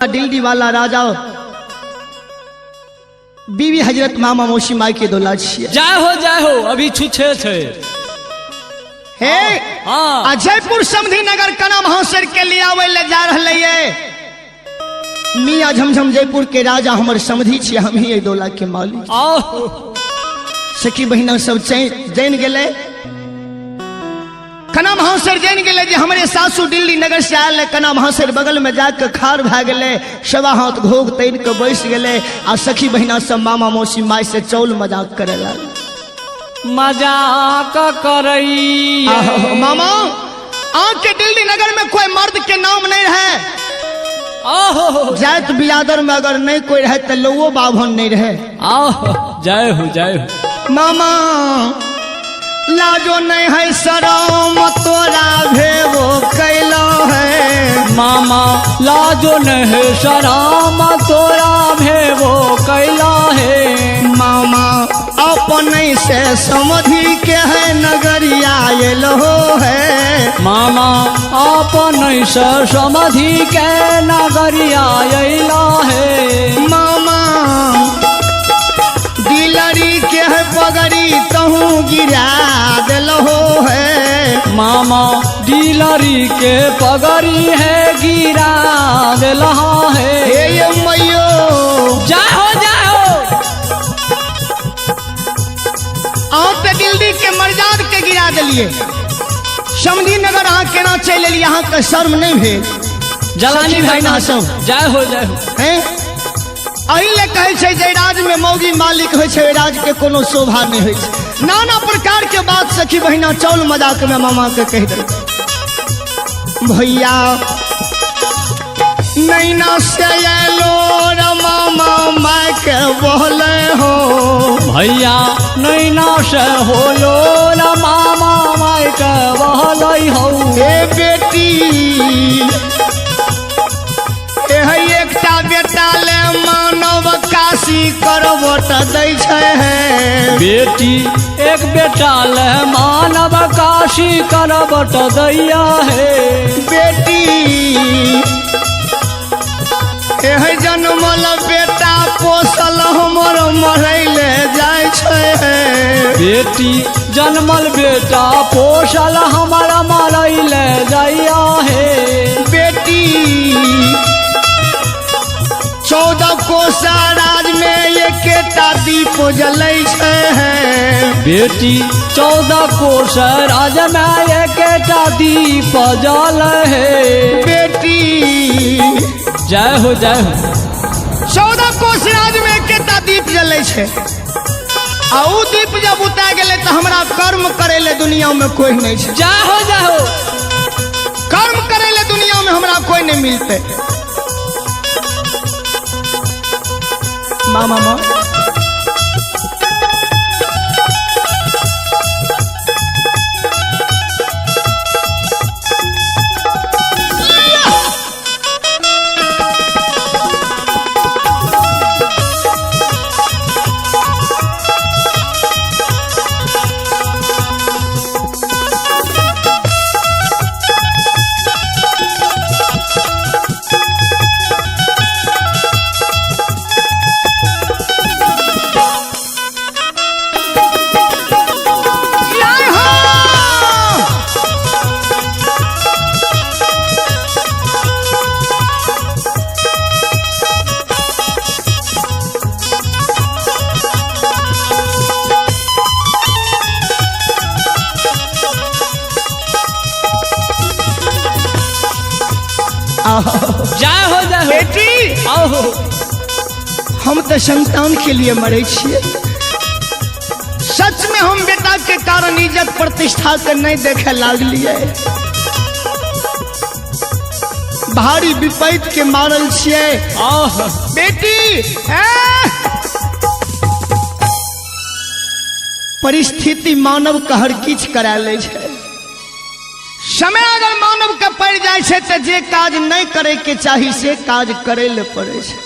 दिल्ली वाला राजा बीबी हजरत मामा मौसी माई के दोला छियै। जय हो जय हो, अभी छुछे छे। हे। हाँ। आ जयपुर समधी नगर कना महासर के लिए आवे ले जा रहले ये मियाँ झमझम जयपुर के राजा हमर समधी छियै, हम ही एहि दोला के मालिक। आओ। सखी बहिना सब जैन गेले, कना महासर जैन गेले जे हमरे सासू दिल्ली नगर से आयल है। कना महासर बगल में जाके खार भए गेले, सवा हाथ घोघ तैर के बैस गेले आ सखी बहिना सब मामा मौसी माय से चौल मजाक करे लागल। मजाक करई। आहो, मामा आके दिल्ली नगर में कोई मर्द के नाम नहीं रहे। आहो। जात बियादर में अगर नहीं कोई रहे तो लोगो बाभन नहीं रहे। आहो, जय हो जय हो। मामा लाजो नहीं है शरम तोरा भेबो कैलो है। मामा लाजो नहीं शरम तोरा भेबो कैला है। मामा अपने से समझी के है नगरिया एलो है। मामा अपन से समधि के नगरिया अइला है। मामा दिलरी के है पगड़ी तहूँ गिरा दिलो है। मामा डीलरी के पगड़ी है गिरा दिलहा है। हे ये मैयो। जय हो जय हो। अहाँ तऽ दिल्ली के मर्याद के गिरा दिलिए। समधी नगर अहाँ केना चलि एलियै, अहाँके शर्म नहीं भेल? जलानी सखी बहिना सब। जय हो जय हो। हैं, एहि ले कहै छै जे राज में मौगी मालिक होइ छै, ओहि राज के कोनो शोभा नहीं होइ छै। नाना प्रकार के बात सखी बहिना चौल मजाक में मामा के कहि देलकै। भैया नैना से एलो रे मामा माय के बोले हो। भैया नैना से होलो न मामा माय के बहलै हौ। हे बेटी, एह एकटा बेटा ले मानव काशी करबट दै छै हे। बेटी एक बेटा ले मानव काशी करबट दैया है। बेटी एह जनमल बेटा पोसल हमर मरैले जाइ छै हे। बेटी जनमल बेटा पोसल हमारा मरैले जाइया है। बेटी 14 कोसा राज में एकेटा दीप जलै छै हे। बेटी 14 कोस राज में एकेटा दीप जल है। बेटी जय हो जय हो। 14 कोस राज में एकेटा दीप जलै छै आ उ दीप जब उता गेलै तऽ हमरा कर्म करै ले दुनिया में कोई नहीं छै। जय हो जय हो। कर्म करै ले दुनिया में हमरा कोई नहीं मिलते। मामा माँ जय हो। आहो। जय हो जय हो। बेटी आओ। हम तो संतान के लिए मरे छियै। सच में हम बेटा के कारण इज्जत प्रतिष्ठा के नहीं देखे लागलिए, भारी विपैत के मारल छियै। आओ। बेटी ए! परिस्थिति मानव के हर किछ करा लै छै। समय अगर मानव के पड़ जाइ छै तऽ जे काज नहीं करे के चाही से काज करे ले पड़े छै।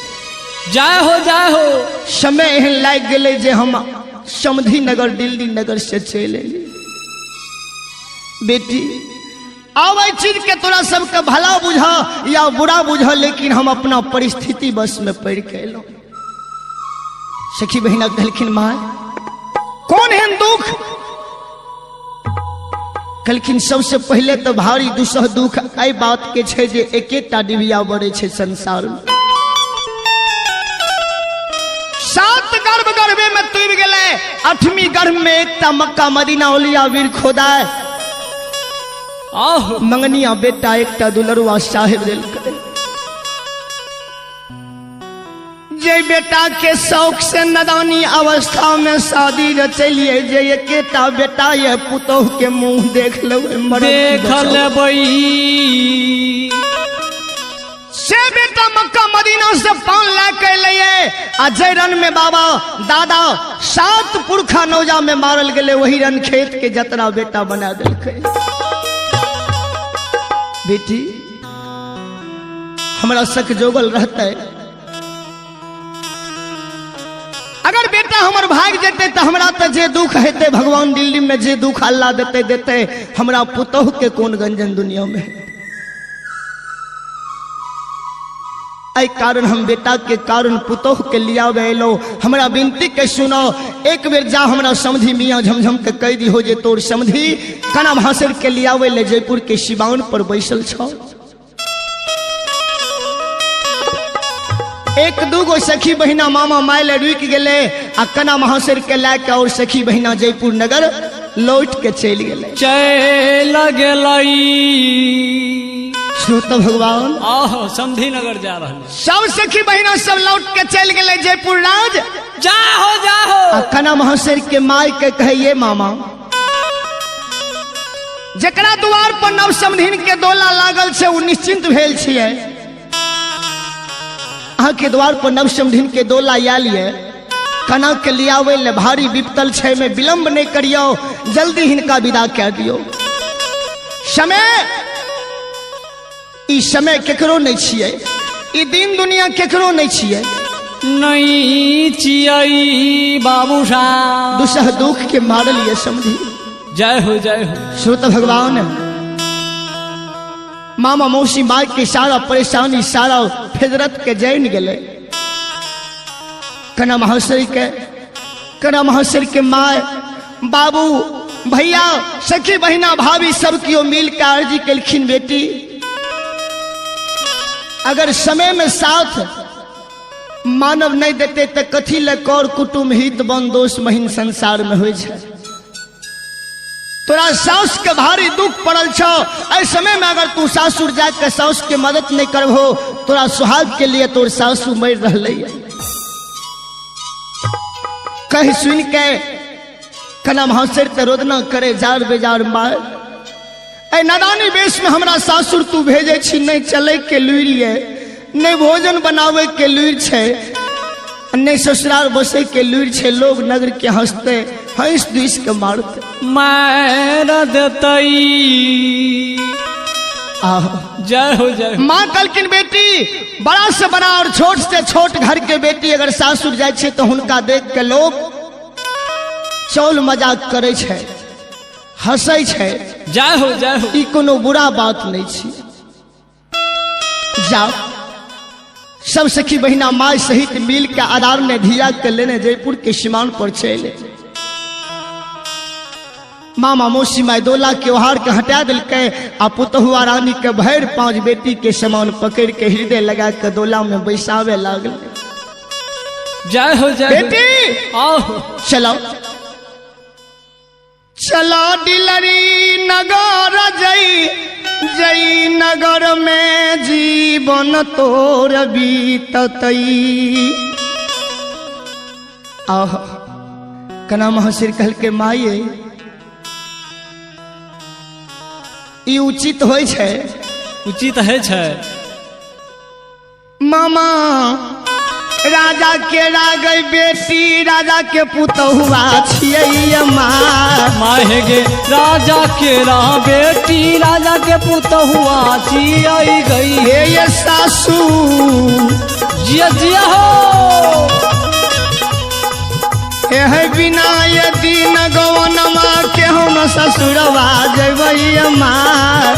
जय हो जय हो। समय एहन लागि गेलै जे हम समधी नगर दिल्ली नगर से चलि एलियै। बेटी आब एहि चीज के तोरा सबके भला बुझ या बुरा बुझ, लेकिन हम अपना परिस्थिति बस में पड़ के एलहुं। सखी बहिना कहलखिन माय कौन एहन दुख? कहलखिन सबसे पहले तो भारी दुसह दुख एहि बात के छै जे एकेटा डिबिया बड़े छै संसार में। 7 गर्भ गर्भे में तुबि गेलै, 8वीं गर्भ में एकटा मक्का मदीना ओलिया वीर खोदाय आहो मंगनिया बेटा एकटा दुलरुआ साहेब देलकै। जे बेटा के शौक से नदानी अवस्था में शादी रचलिए, जे एकेटा बेटा ये पुतोह के मुंह देख लेबै, मरब की देख बचाउ। लेबै। से बेटा मक्का मदीना से पान ला के लिए आ जे रन में बाबा दादा 7 पुरखा नौजा में मारल गेले, वही रन खेत के जतरा बेटा बना देलकै। बेटी हमरा सक जोगल रहते, अगर बेटा हमर भाग जेते तो हमरा तो जे दुख हेते भगवान दिल्ली में जे दुख अल्लाह देते देते, हमरा पुतोह के कोन गंजन दुनिया में। एहि कारण हम बेटा के कारण पुतोह के लियाबे एलो। हमरा विनती के सुनो, एक बेर जा हमरा समधी मियाँ झमझम के कह दी हो जे तोर समधी कना भासर के लियाबे ले जयपुर के सिवान पर बैसल छौ। एक दूगो सखी बहिना मामा माय ले रुकि गेले आ कना महासर के लए के और सखी बहिना जयपुर नगर लौट के चलि गेले। चलि गेलै। श्रोता भगवान आहो समधी नगर जा रहल। सब सखी बहिना सब लौट के चलि गेले जयपुर राज। जाहो जाहो। आ कना महासर के माय के कहिए मामा, जकरा द्वार पर नव समधिन के दोला लागल छै ओ निश्चिंत भेल छियै। अहाँ के द्वार पर नव समधिन के दोला आयल ये, कना के लियावे ले भारी विपतल छै में विलंब नहीं करियो, जल्दी हिनका विदा कह दियो। समय ई समय केकरो नहीं छियै, ई दिन दुनिया केकरो नहीं छियै। नहीं छियै बाबू साहब। दुसह दुख के मारल ये समझी। जय हो जय हो। श्रोता भगवान मामा मौसी माय के सारा परेशानी सारा फिजरत के जैन गेले। कना महाशय के, कना महाशय के माय बाबू भैया सखी बहिना भाभी सब कियो मिल के अर्जी केलखिन, बेटी अगर समय में साथ मानव नहीं देते तो कथी ले कर कुटुम्ब हित बन दोष महीन संसार में होइ छै। तोरा सास के भारी दुख पड़ल छौ, एहि समय में अगर तू सासुर जाके सास के मदद नहीं करबहो तोरा सुहाग के लिए तोर सासू मर रहलै है। कह सुन के कना महासर ते रोदना करे जार बेजार मार, ए नदानी वेश में हमरा सासुर तू भेजे छी, नहीं चले के लुरि ये, नहीं भोजन बनावे के लुरि छै, नहीं ससुराल बसे के लुरि छै, लोग नगर के हंसते हंस दुस के मारते मार देतई। आहो। जय हो जय हो। माँ कहलखिन बेटी बड़ा से बड़ा और छोट से छोट घर के बेटी अगर सासुर जाय छै तो हुनका देख के लोग चौल मजाक करे छै, हंसै छै। जय हो जय हो। ई कोनो बुरा बात नहीं छी। जाओ सब सखी बहिना माय सहित मिल के आधार ने धिया के लेने जयपुर के सीमान पर चले। मामा मौसी माय दोला के ओहार के हटा दिलकै आ पुतहुआ रानी के भरि पांच बेटी के समान पकड़ के हृदय लगा के दोला में बैसावे लागल। जय हो जय हो। बेटी आओ चलो चलो डिलरी नगर जई जई नगर में जीवन तोर बीततई। आह कना महसिर कहल के माये ई उचित होइ छै? उचित है छै। मामा राजा के रागई बेटी राजा के पुतहुआ छियै माँ। माहे गे राजा के रा बेटी राजा के पुतहुआ छियै गई। हे ये सासू जिया जिया हो। हे है बिना यदि न गवनमा के हम ससुरवा जैबै माँ।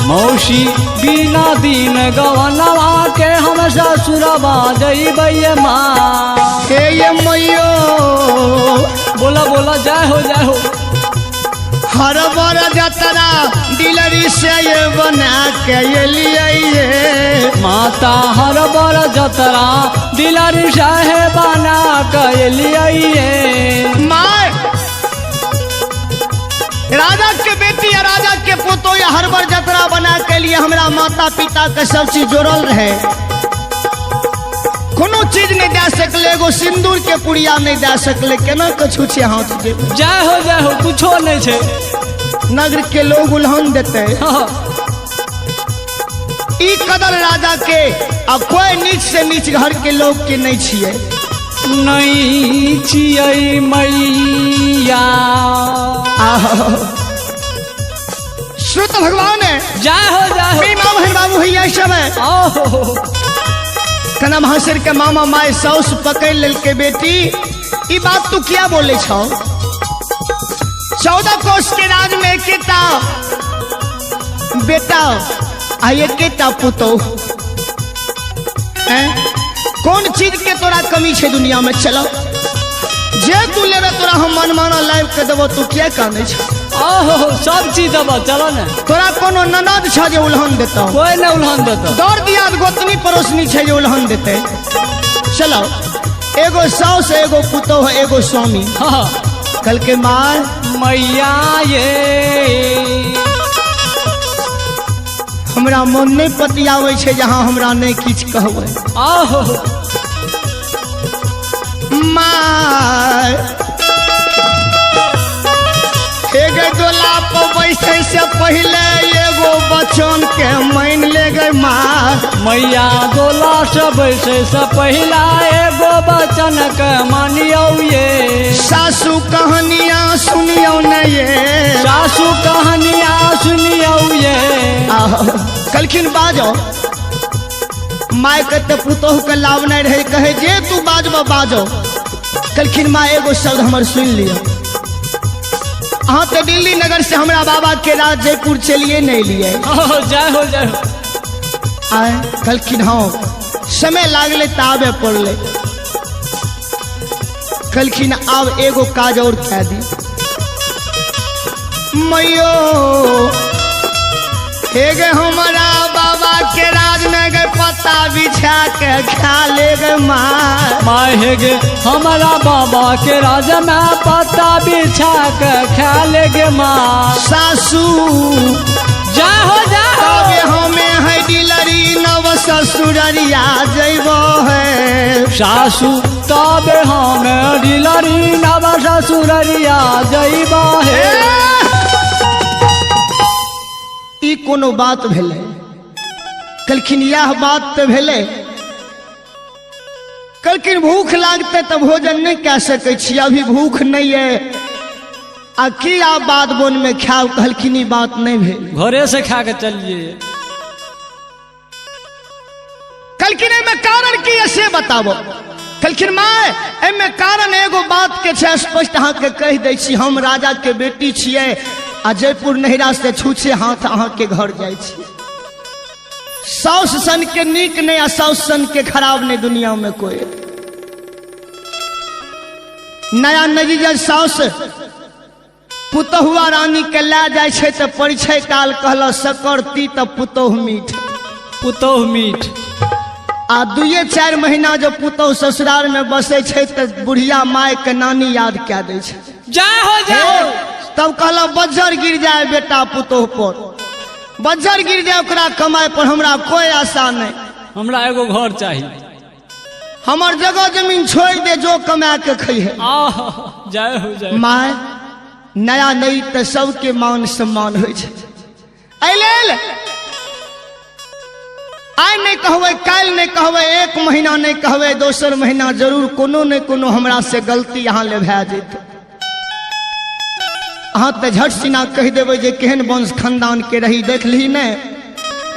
मौसी बिना दिन गवनवा के हम ससुरवा जइबै माँ। हे ये मैयो। बोला बोला, जय हो जय हो। हर बर जतरा दिलरी से ये बना के लिए ये। माता हर बर जतरा दिलरी साहेब बना के लिए। माय राजा के बेटी या राजा के पोतो या हर बर जतरा बना के लिए हमरा माता पिता के सब चीज जोड़ल रहे। कोनो चीज नहीं दे सकले, एगो सिंदूर के पुड़िया नहीं दे सकले, केना के छुछे हाथ दे। जय हो जय हो, कुछो नहीं छे। नगर के लोग उल्हन देते। हाँ, ई कदर राजा के आ कोई नीच से नीच घर के लोग के नहीं छिए। नहीं छियै मैया। आहो श्रुत भगवान है। जय हो जय हो। मेरी माँ बहन बाबू भैया सब है। आओ। कना महासर के मामा माय साउस पकड़ लेल के बेटी ई बात तू क्या बोले छौ। 14 कोस के राज में एकेटा बेटा आ एकेटा पुतोह। हैं? कौन चीज के तोरा कमी छे दुनिया में? चलो जे तू लेबे तोरा हम मनमाना लाइव के देबो, तू क्या काने छ? आहो सब चीज देबो, चलो ने। तोरा कोनो ननद छ जे उल्हन देतौ? कोई ने उल्हन देतौ। दौड़ दियाद गोतनी पड़ोसनी छै जे उल्हन देते। चलो एगो साउस एगो पुतोह एगो स्वामी। हाँ। कल के मार मैया ये हमरा मन नहीं पतियावे छै जहाँ हमरा नहीं किछु कहबै। आहो माय एगो डोला पर बैसै से पहले एगो बचन के मान ले गए माँ। मैया डोला से बैसै से पहला एगो बचन के मानियौ ये। सासू कहानियाँ सुनियौ ने ये। सासू कहानियाँ सुनियौ ये। आहो कलखिन बाजो माय के तऽ पुतोहु के लाभ नहीं रहे, कहे जे तू बाजब बाजो। कलखिन माँ एगो शब्द हमर सुनि लिअ, अहाँ तऽ दिल्ली नगर से हमरा बाबा के राज जयपुर चलिए नहीं लिए। जय हो जय हो। आए कलखिन हाँ समय लागले तऽ आबे पड़ले। कलखिन आब एगो काज और कह दी मैयो, एगे हमारा बाबा के राज में गए पत्ता बिछा के खा ले गए माँ। माय हे गे हमारा बाबा के राज में पत्ता बिछा के खा ले गे माँ। सासू जय हो जय हो। तबे हमें है डिलरी नव ससुररिया जइबो है। सासू तबे हमें डिलरी नव ससुररिया जइबो है। ई कोनो बात भेलै? कलखिन यह बात तऽ भेलै। कलखिन भूख लागते तऽ भोजन नहीं कह सकै छी, अभी भूख नहीं है आ की आप बात बोन में खाओ। कहलखिन ई बात नहीं भेल, घरे से खा के चलिए। कलखिन एहिमे कारण की है से बताबो। कलखिन माय एहिमे कारण एगो बात के छै स्पष्ट अहाँके कहि दै छी, हम राजा के बेटी छियै आ जयपुर नहिरा से छूछे हाथ अहाँके घर जाइ छी। साउस सन के नीक नहीं आ साउस सन के खराब नहीं दुनिया में कोई। नया नजीजर साउस पुतहुआ रानी के लए जाइ छै तऽ परिचय काल कहल सकर ती तऽ पुतोह मीठ। पुतोह मीठ। आ 2-4 महीना जब पुतोह ससुराल में बसै छै तऽ बुढ़िया माय के नानी याद कए दै छै। जय हो जय हो। तब कहल बज्जर गिर जाए बेटा पुतोह पर, बज्जर गिर जाए ओकरा कमाए पर, हमरा कोई आशा नहीं, हमरा एगो घर चाहिए, हमर जगह जमीन छोड़ दे जो कमा के खइहे। आह जय हो जय। माय नया नई तऽ सबके मान सम्मान होइ छै। एहि लेल आइ नहि कहबै, काल्हि नहि कहबै, 1 महीना नहि कहबै, दोसर महीना जरूर कोनो ने कोनो हमरा से गलती अहाँ ले भए जेतै। अहाँ तऽ झट सिना कहि देबै जे केहन वंश खानदान के रही, देख ली ने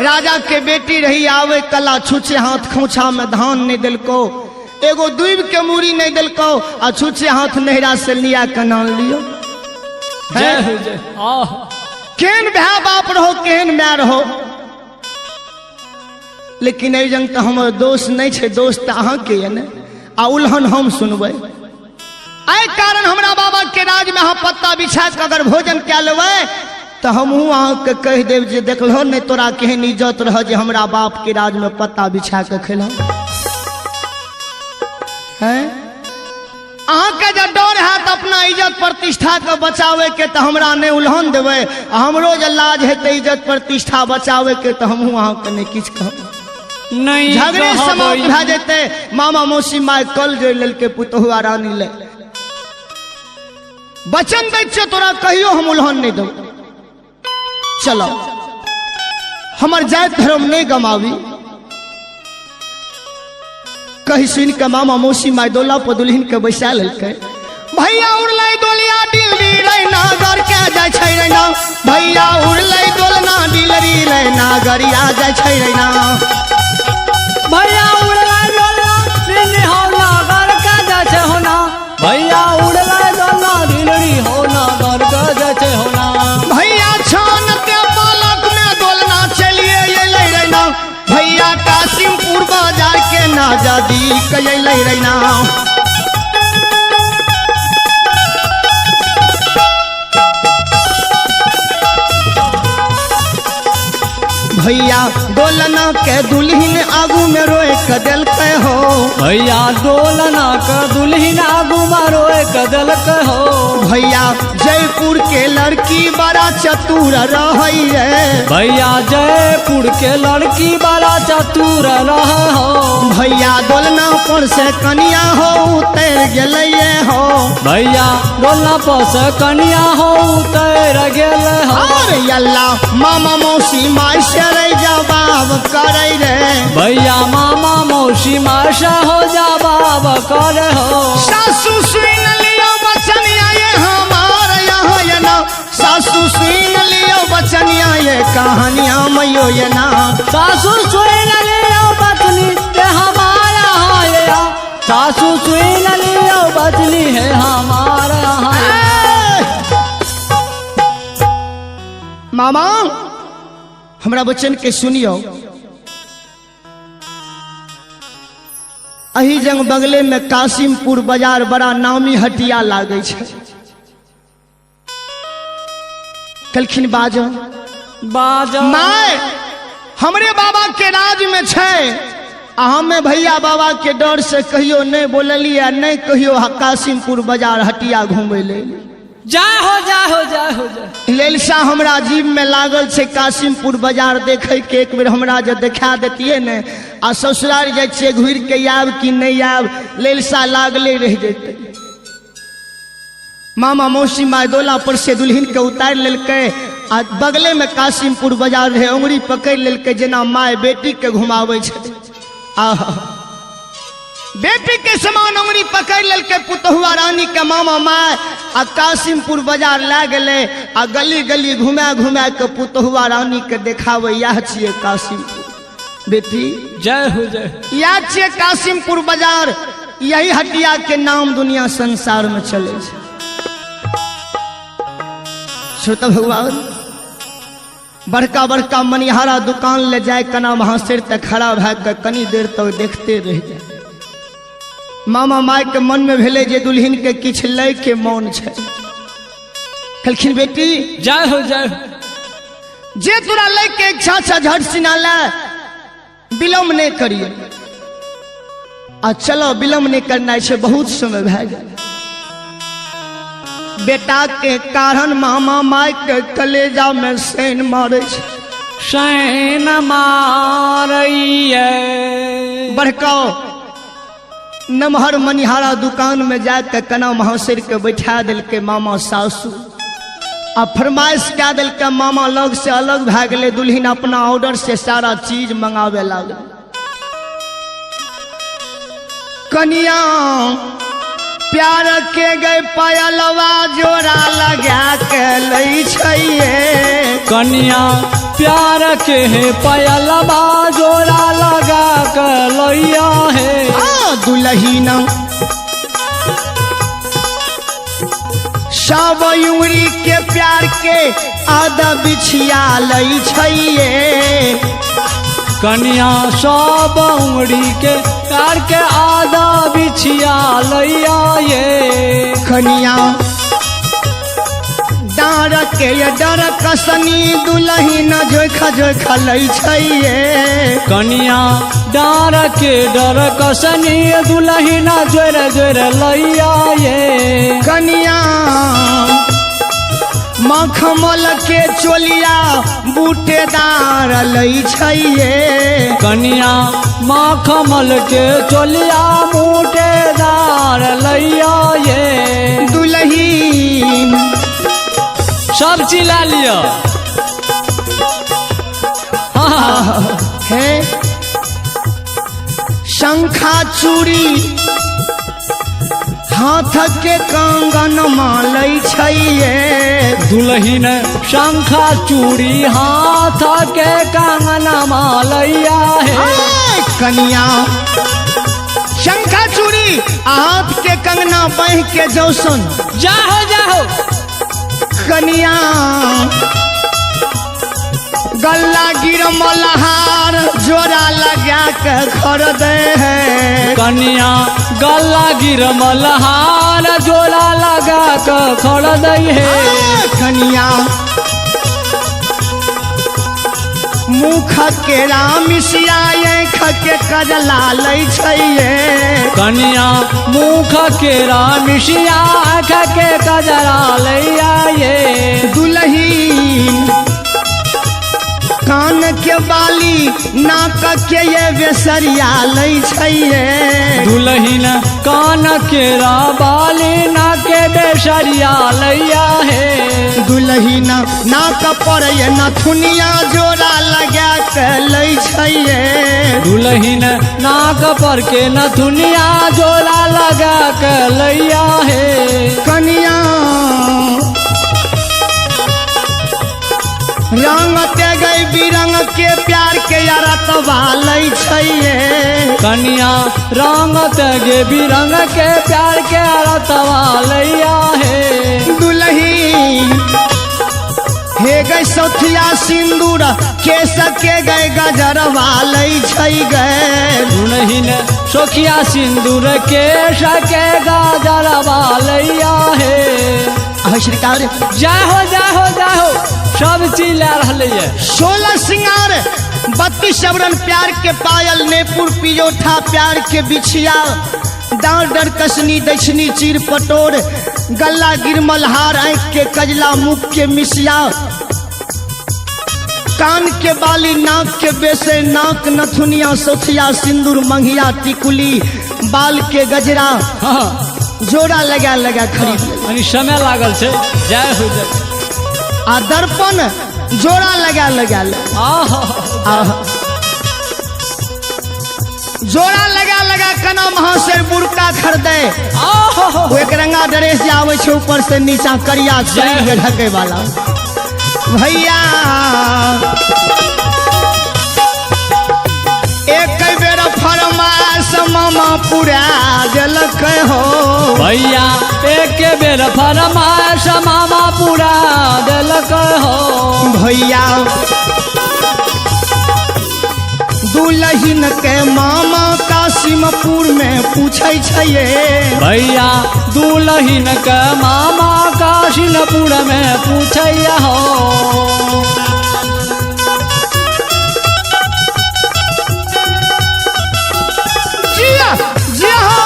राजा के बेटी रही, आवे कला छुछे हाथ खोछा में धान नहीं दिलको, एगो दुइब के मूड़ी नहीं देलकौ आ छुच्छे हाथ नहिरा से लिया के नान लियो। जय हो जय आह। केहन भाय बाप रहो, केहन माय रहो, लेकिन एहि जंग तऽ हमर दोष नहीं छै, दोष तऽ अहाँके यऽ ने। आ उल्हन हम सुनबै। एहि कारण हमरा बाबा के राज में अहाँ पत्ता बिछा कऽ अगर भोजन कए लेबै तऽ हमहूँ अहाँके कहि देब जे देखलहो नहि तोरा केहन इज्जत रह जे हमरा बाप के राज में पत्ता बिछा कऽ खेलहो। हैं? अहाँके जे डर हैत अपना इज्जत प्रतिष्ठा के बचावे के तऽ हमरा नहि उल्हन देबै, आ हमरो जे लाज हेतै इज्जत प्रतिष्ठा बचावे के तऽ हमहूँ अहाँके नहि किछु कहब। नहीं झगड़े कहबै। समाप्त भए जेतै। मामा मौसी माय कल जोड़ि लेलकै पुतहुआ रानी ले, वचन दै छियौ तोरा कहियो हम उल्हन नहि देबौ। चलो हमर जाति धर्म नहि गमाबी। कही सुन के मामा मौसी माय दोला पर दुल्हन के बैसा लेलकै। भैया उड़लै डोलिया दिल्ली रे नागर के जाइ छै रे ना, भैया उड़लै डोलना दिल्ली रे नागरिया जाइ छै रे ना। भैया उड़लै डोलना दिल्ली हो नागर के जाइ छै हो ना, भैया उड़लै डोलना दिल्ली हो नागर के जाइ छै हो ना। भैया छान के पालक में डोलना चलिए अयलै रे ना, भैया कासिमपुर बाजार के नाजादी के अयलै रे ना। भैया डोलना के दुल्हन आगू में रोए के देलकै हो, भैया डोलना के दुल्हन आगू में रोए के देलकै हो। भैया जयपुर के लड़की बड़ा चतुर रहै रे, भैया जयपुर के लड़की बड़ा चतुर रहै हो। भैया डोलना पर से कनिया हो उतर गेलै हो, भैया डोलना पर से कनिया हो उतर गेलै हो। अरे अल्लाह मामा मौसी माय से रे जवाब करै रे, भैया मामा मौसी माय से हो जवाब करे हो। सासू सुन लियो बचनिया ये हमार यहाँ ये ना, सासू सुन लियो बचनिया ये कहानिया मैयो ये ना। सासू सुन लियो बचनी ये हमारा यहाँ ये ना, सासू सुन लियो बचनी है हमारा यहाँ ये। मामा हमरा बचन के सुनियो। अही जंग बगले में कासिमपुर बाजार बड़ा नामी हटिया लागै छै। कलखिन बाजो बाजो my हमरे बाबा के राज में छै, आ हमें भैया बाबा के डर से कहियो नहीं बोललियै, नहीं कहियो कासिमपुर बाजार हटिया घूमै ले। जय हो जय हो जय हो जय। ललसा हमरा जीव में लागल छै कासिमपुर बाजार देखे के, एक बेर हमरा जे देखा देतियै ने, आ ससुराल जाइ छियै घुरि के आयब कि नहीं आयब, ललसा लागले रहि जेतै। मामा मौसी माय दोला पर से दुल्हन के उतारि लेलकै, आ बगले में कासिमपुर बाजार रहे, उंगली पकड़ि लेलकै जेना my बेटी के घुमाबै छै। आहा बेटी के समान उंगली पकड़ि लेलकै पुतहुआ रानी के मामा my, आ कासिमपुर बाजार लए गेलै, आ गली गली घुमा घुमा के पुतहुआ रानी के देखाबै, इएह छियै कासिमपुर बेटी। जय हो जय हो। इएह छियै कासिमपुर बाजार, यही हटिया के नाम दुनिया संसार में चलै छै। श्रोता भगवान बड़का बड़का मनिहारा दुकान ले जाय कना महासिर तक खड़ा भए के कनी देर तक देखते रह जाय। मामा माय के मन में भेलै जे दुल्हन के किछु लै के मन छै। कहलखिन बेटी जय हो जय हो। जे तोरा लै के इच्छा छै झट सिना ले, विलम्ब नहि करिए, आ चलो विलम्ब नहि करना छै, बहुत समय भए गेल। बेटा के कारण मामा माय के कलेजा में सैन मारे छै, सैन मारैये। बड़काओ नमहर मनिहारा दुकान में जाके कना महासिर के बैठा देलकै मामा सासू, आ फरमाइश कए देलकै। मामा लग से अलग भए गेलै, दुल्हन अपना ऑर्डर से सारा चीज मंगावे लागल। कनिया प्यार के गए पायलवा जोड़ा लगा के लै छैये, कनिया प्यार के हे पायलवा जोड़ा लगा के लैया हे। आ दुलहीन सब उंगरी के प्यार के आधा बिछिया लै छैये। कनिया सब उंगली के प्यार के आधा बिछिया लैया ये। कनिया डार के डर कसनी दुलहीन जोखा जोखा लै छैये। कनिया डार के डर कसनी दुलहिना जोर जोर लैया ये। कनिया मखमल के चोलिया बूटेदार लै छैये। कनिया मखमल के चोलिया बूटेदार लैया ये। दुलहीन सब चिल्ला लियो। हाँ है शंखा चूड़ी हाथ के कंगन लै छैये। दुलहिन शंखा चूड़ी हाथ के कंगन लैया है। कनिया शंखा चूड़ी हाथ के कंगना बह के जौसन जाहो जाहो। कनिया गल्ला गिरमल हार जोड़ा लगा के खरीदे है। कनिया गल्ला गिरमल हार जोड़ा लगा के खरीदे है। कनिया मुख के रामिसिया आँख के कजला लै छैये। कनिया मुख के रामिसिया आँख के कजला लैया ये। दुलहीन कान के बाली नाक के ये बेसरिया लै छैये। दुलहीन कान के बाली नाक के बेसरिया लैया है। दुलहीन नाक पर ये नथुनिया जोड़ा लगा के लै छैये। दुलहीन नाक पर के नथुनिया जोड़ा लगा के लैया है। कनिया रंग ते गई बिरंग के प्यार के यारतवा लै छैये। कनिया रंग ते गे बिरंग के प्यार के यारतवा लैया है। दुलहीन हे गई सौथिया सिंदूर केस के गए गजरवा लै छै गए। दुलहीन सोखिया सिंदूर केस के गजरवा लैया है। श्रीकार जय हो जय हो जय हो। सब चीज ला रहा है। 16 सिंगार 32 आवरण प्यार के पायल नेपुर पियोठा प्यार के बिछिया डाँर डर कसनी दक्षिणी चीर पटोर गल्ला गिरमल हार आँख के कजला मुख के मिसिया कान के बाली नाक के बेसे नाक नथुनिया सोथिया सिंदूर मंगिया टिकुली बाल के गजरा। हाँ जोड़ा लगा लगा खरीद समय लागल छै। जय हो जय। आ दर्पण जोड़ा लगा लगा ले। जोड़ा लगा लगा कना महाशय बुरका खरीदे। वो एक रंगा ड्रेस आवे छै ऊपर से नीचा करिया शरीर के ढके वाला। भैया एक बेर फरमाइश मामा पूरा देलक हो। भैया एक बेर फरमाइश मामा पूरा देलक हो। भैया दुलहिन के मामा कासिमपुर में पूछै छैये। भैया दुलहिन के मामा कासिमपुर में पूछै हो। जिया जिया हो।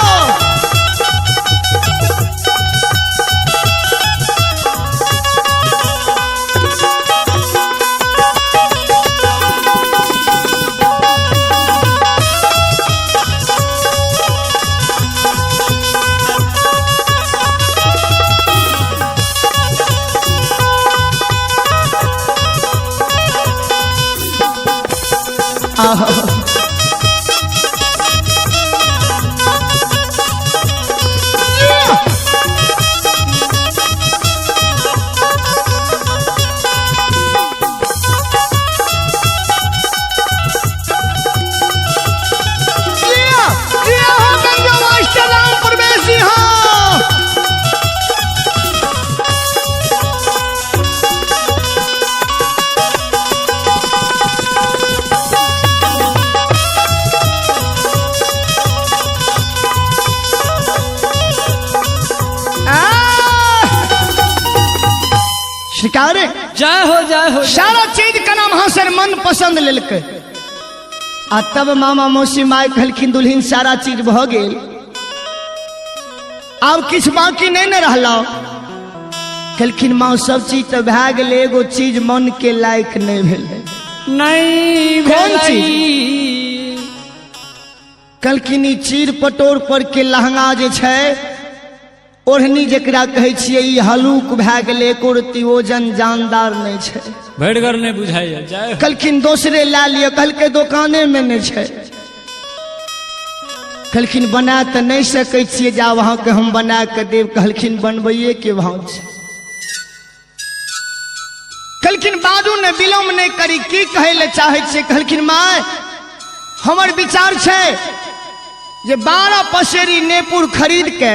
शिकार जय हो जय हो। सारा चीज कना महासर मन पसंद लेलकै। आ तब मामा मौसी माय कहलखिन दुल्हिन सारा चीज भऽ गेल, आब किछु बाकी नहीं ने रहल। कहलखिन माँ सब चीज तऽ भए गेल, एगो चीज मन के लायक नहीं भेलै। नहीं कौन भेलै। चीज? कहलखिन ई चीर पटोर पर के लहंगा जे छै, ओढ़नी जकरा कहै छियै, ई हलुक भए गेलै, एको रत्ती ओजन जानदार नहि छै। भरिगर नहीं बुझाइए। जय हो। कहलखिन दोसरे लए लिअ। कहलकै दोकाने मे नहि छै। कहलखिन बना तऽ नहि सकै छियै, जाब अहाँके हम बना कऽ देब। कहलखिन बनबैए के भाव छै। कहलखिन बाजू ने, विलम्ब नहि करी, की कहै लए चाहै छियै? कहलखिन माय हमर विचार छै जे 12 पसेरी नेपुर खरीद के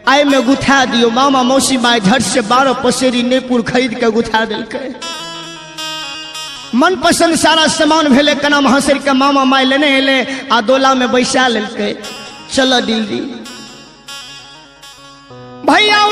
एहिमे गुथा दियौ। मामा मौसी माय झट से 12 पसेरी नेपुर खरीद के गुथा देलकै। मनपसंद सारा सामान भेलै, कना महासर के मामा माय लेने एलै आ डोला में बैसा लेलकै। चल दिल्ली भैया।